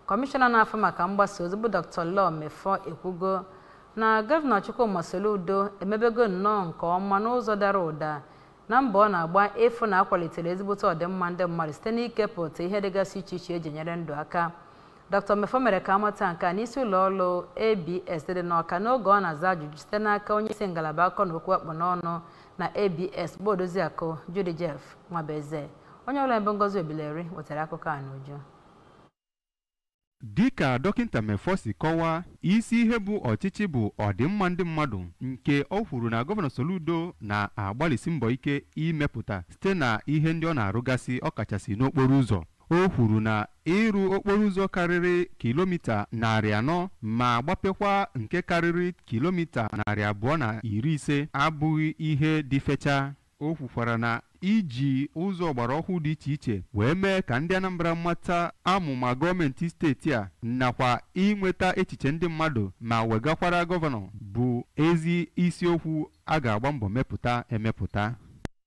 Kọmishọna na-afụ maka mgbasa ozi bụ Dr. Law Mefor ekwugo na Gọvanọ Chukwuma Soludo emebego nnọọ nke ọma n'ụzọ dara ụda na mbọ ọ na-agba ịfụ na akwalitere ezigbote ọdịmma ndị mmadụ site n'ikepụta ihe dịgasị iche iche eji enyere ndụ aka. Dr. Mefor mere ka amata nke a n'isi ụlọ ọrụ ABS dị n'Awka n'oge ọ na-aza ajụjụ site n'aka onye isi ngalaba akọ na okwu akpụ n'ọnụ na ABS bụ Odoziakụ Judy Jeff Nwabeze. Onye ọrụ ebe Ngozi Obileri wetara akụkọ a n'uju. Dịka Dọkịta Mefor si kọwaa, isi ihe bụ ọchịchị bụ ọdịmma ndị mmadụ, nke o kwuru na Gọvanọ Soludo na-agbalịsi mbọ ike imepụta site na ihe ndị ọ na-arụgasị, ọkachasị n'okporo ụzọ. O kwuru na ịrụ okporo ụzọ karịrị kilomita 400 ma gbapekwa nke karịrị kilomita 250 abụghị ihe dị fecha. O kwukwara na iji ụzọ ọgbara ọhụụ dị iche iche wee mee ka ndị Anambra mata amụma gọọmenti steeti a nakwa inweta echiche ndị mmadụ ma wegakwara gọvanọ bụ ezi isiokwu a ga-agba mbọ mepụta emepụta.